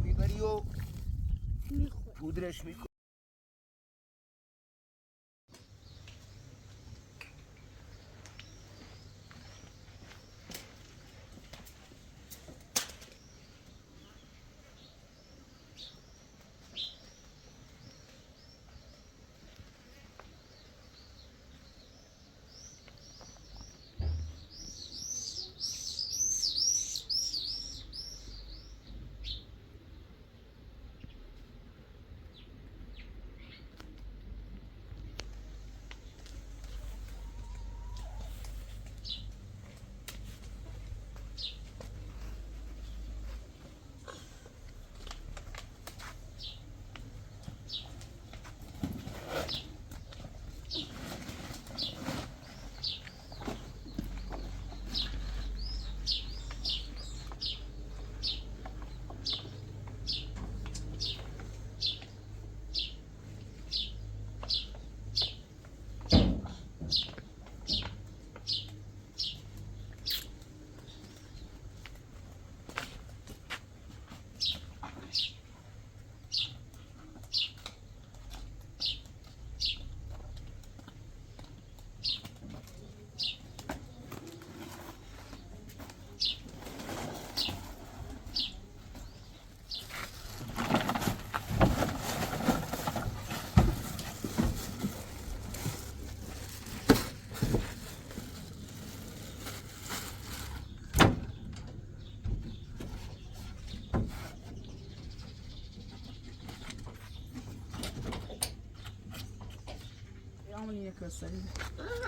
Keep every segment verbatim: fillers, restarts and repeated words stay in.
Мигорио. Михо. Пудре шмико.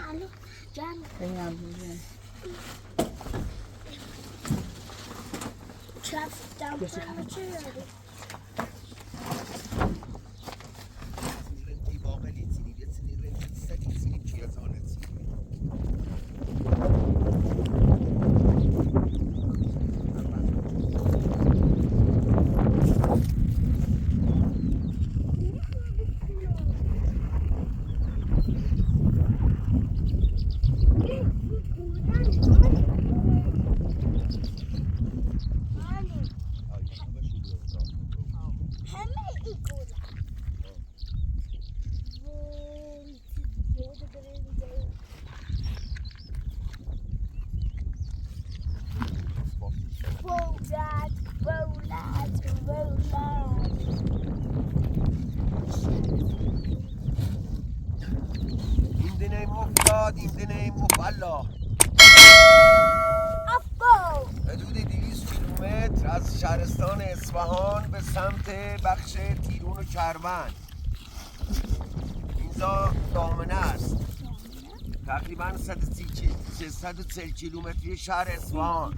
Alo, canım. Canım. Çarpıktan fırlatıyor. In the name of God, in the name of Allah. حدود دویست کیلومتر از شهرستان اصفهان به سمت بخش تیرون و کروان. اینجا دامنه است. تقریباً صد و سی کی-، سیصد و چهل کیلومتری شهر اصفهان.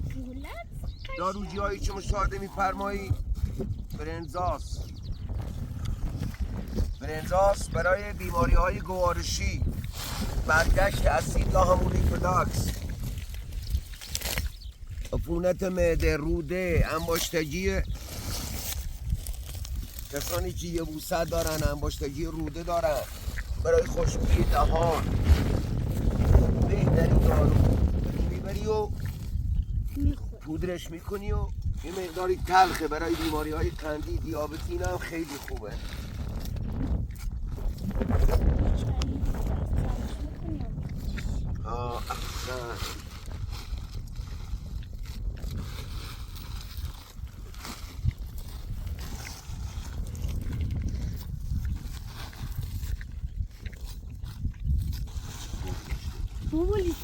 دارویی‌هایی که مشاهده می‌فرمایید، برنزاست. برنزاست برای بیماری‌های گوارشی، برگشت اسید یا همون ریفلاکس. عفونت معده، روده، انباشتگی، کسانی که یبوست دارن، انباشتگی روده دارن، برای خشکیده‌ها بهترین دارو. می‌بری و پودرش می‌کنی و یه مقداری تلخه، برای بیماری‌های قندی، دیابتی، اینا هم خیلی خوبه. آه، اصلاً. بابا، لیست.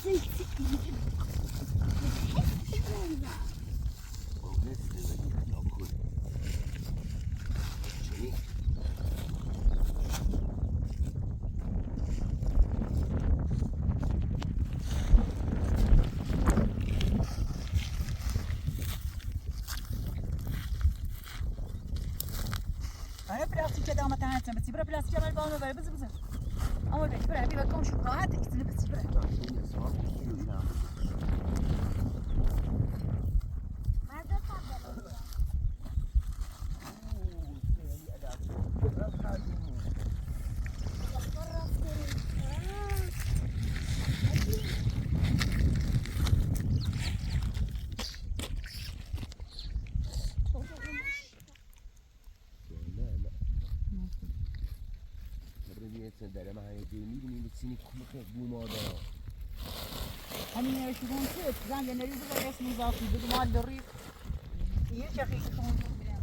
آره، پلاستیکه دامه تنه چند بسی، برا پلاستیکه مال باونه بره، بزن، بزن. اما بری، برا، بی بکام شو، راحت، ایتنی بسی، برا. مرد Meine Familie mit ziemlich Kuchen, wo man da. Hani ne şu gün tüt, zan gene rüzgar resmi zaten bir mal da rif. İyi çakı şu gün bilen.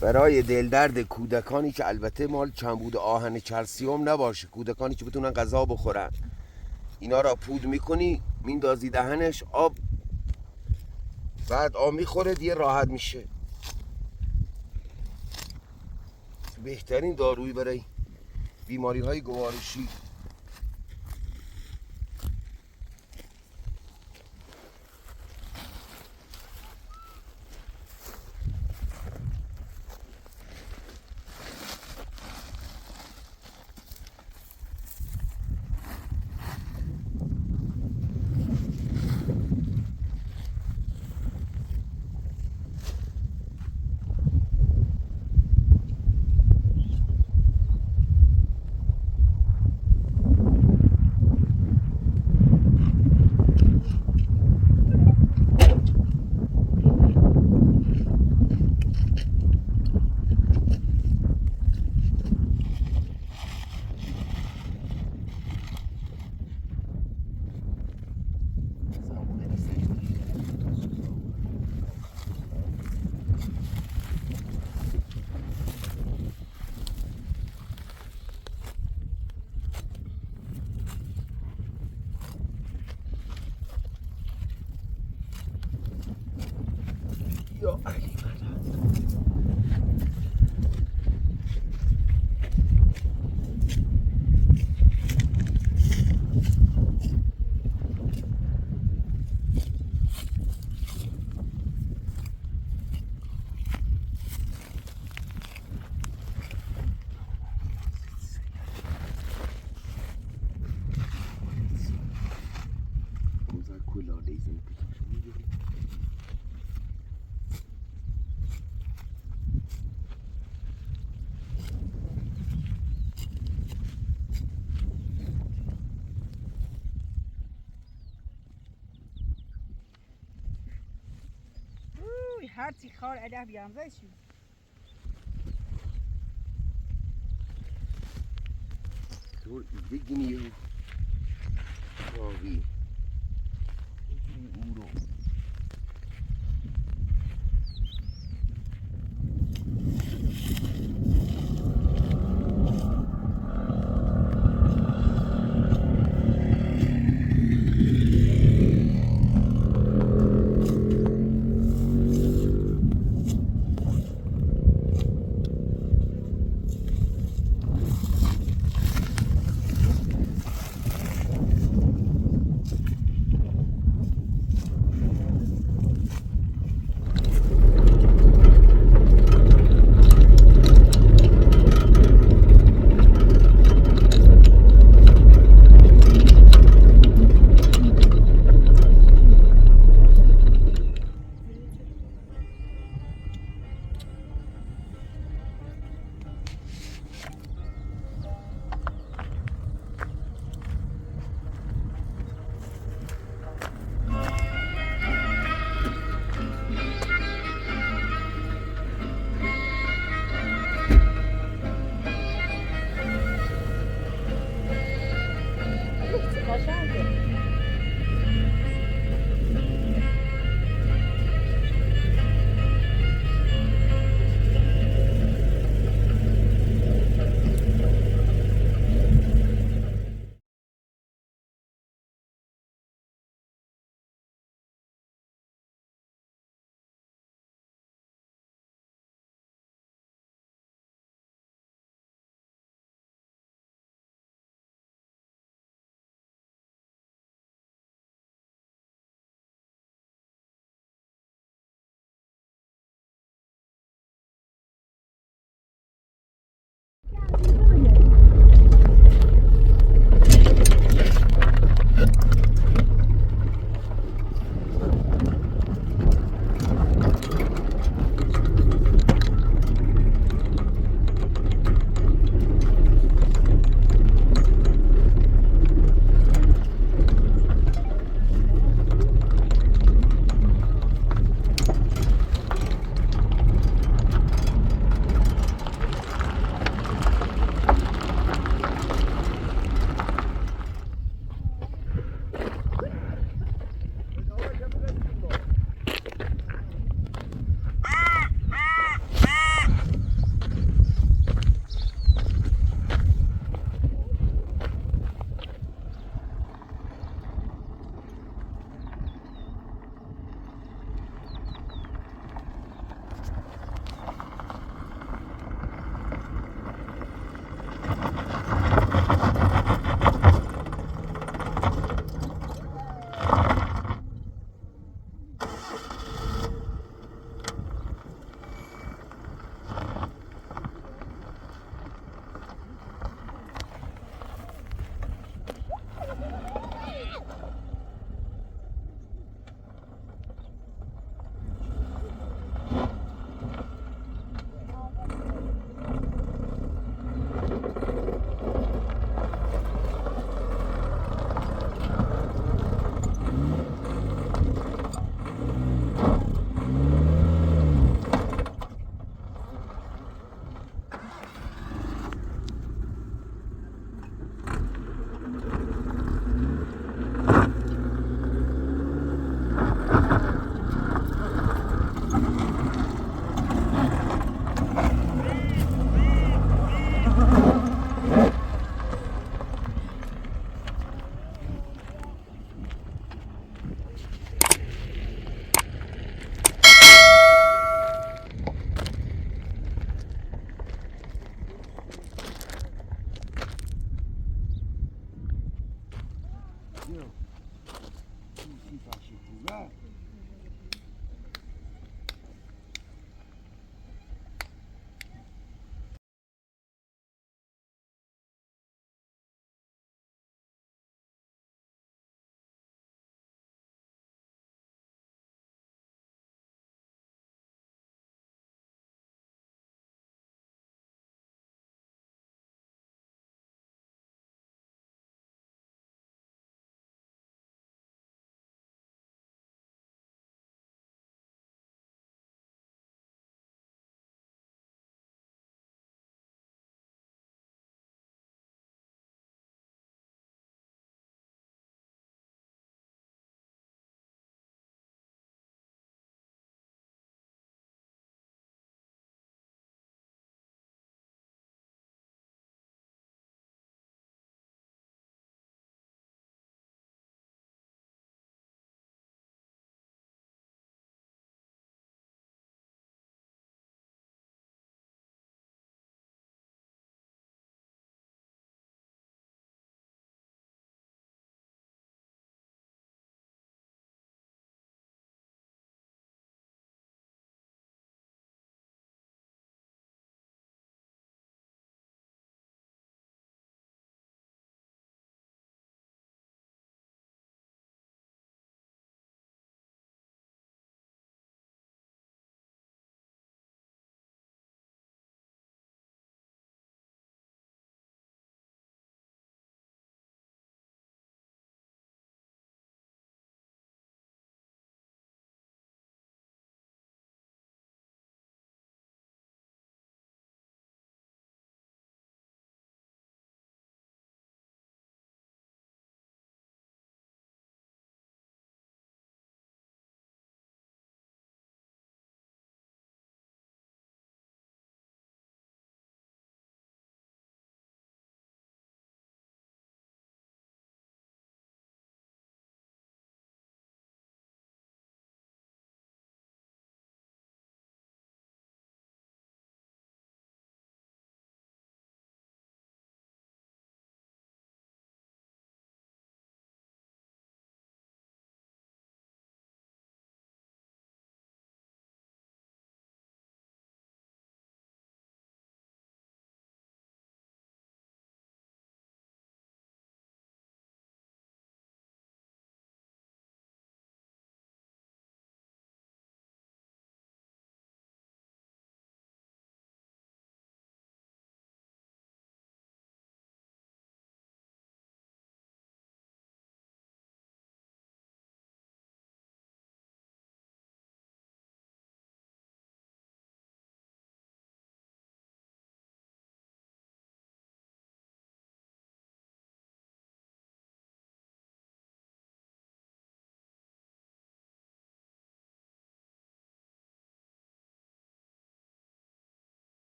برای دلدرد کودکانی که البته مال کمبود آهن کلسیوم نباشه، کودکانی که بتونن غذا بخورن، اینا را پود می‌کنی، میندازی دهنش، آب، بعد آب می‌خوره، دیگه راحت می‌شه. بهترین دارویی برای بیماری‌های گوارشی. Her çi xar eleh biyanze şu. Dur, ilde giniyor. Abi. Uğur ol.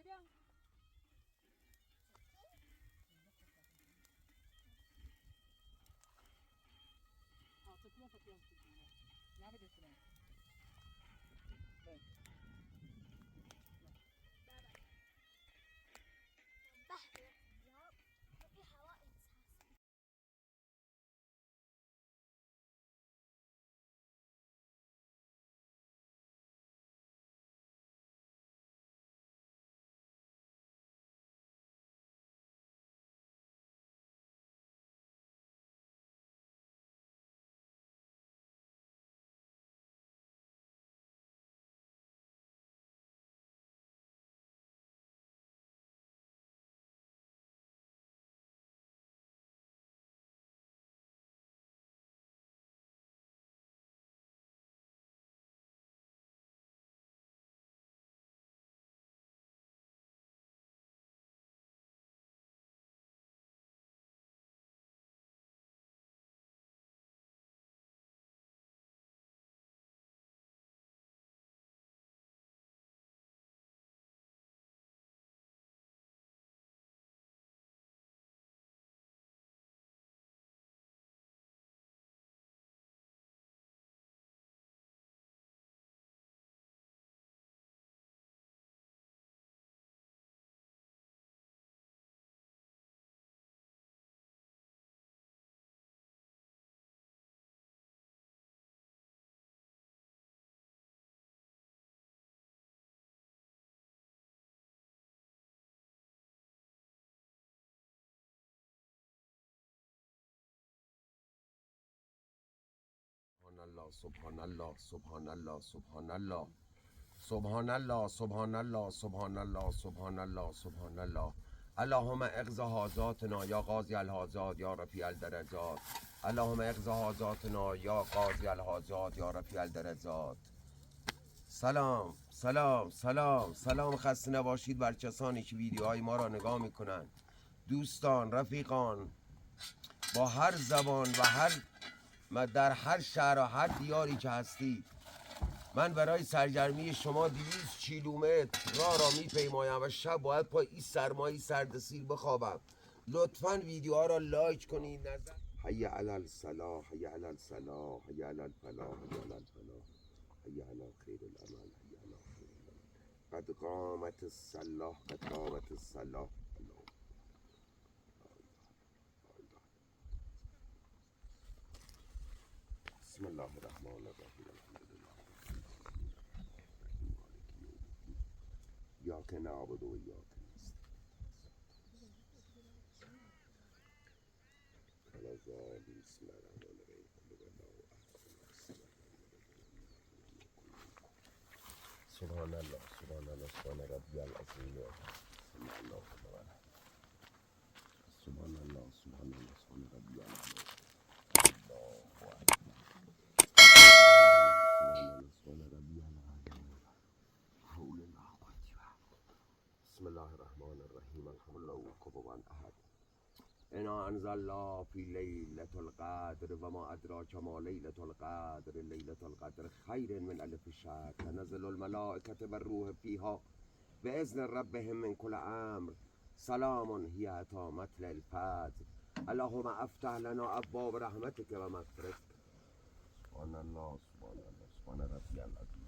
Bah, ja, wirklich Hauer ins سبحان الله، سبحان الله، سبحان الله، سبحان الله. سبحان الله، سبحان الله، سبحان الله، سبحان الله، سبحان الله. اللهم اقض حاجاتنا یا قاضی الحاجات یا رفیع الدرجات. اللهم اقض حاجاتنا یا قاضی الحاجات یا رفیع الدرجات. سلام، سلام، سلام، سلام، خسته نباشید بر کسانی که ویدیوهای ما را نگاه می‌کنند. دوستان، رفیقان، با هر زبان و هر و در هر شهر و هر دیاری که هستید، من برای سرگرمی شما دویست کیلومتر راه را می‌پیمایم و شب باید پای این سرمای سردسیر بخوابم. لطفاً ویدیوها را لایک کنید. نظر حی علی الصلاح، حی علی الصلاح، حی علی الفلاح، حی علی الفلاح، حی علی خیر العمل، حی علی خیر العمل. قد قامت الصلاح، قد قامت الصلاح. الله. بسم الله الرحمن الرحیم. الحمد لله رب العالمین. الرحمن الرحیم. مالک یوم الدین. ایاک نعبد و ایاک نستعین. ولا الضالین. بسم الله الرحمن الرحیم. قل هو الله احد. سبحان الله، سبحان الله، سبحان ربی العظیم. سبحان الله، سبحان الله. سبحان الله، سبحان الله، سبحان ربی الاعلی. الله اکبر. سبحان الله، سبحان ربی الاعلی. حول ولا قوة الا بالله. بسم الله الرحمن الرحیم. الحمد لله کفوا احد. انا انزلناه فی لیلة القدر و ما ادراک ما لیلة القدر. لیلة القدر خیر من الف شهر. تنزل الملائکة و الروح فیها بإذن ربهم من کل امر. سلام هی حتی مطلع الفجر. اللهم افتح لنا ابواب رحمتک و مغفرتک. سبحان الله، سبحان الله، سبحان ربی العظیم.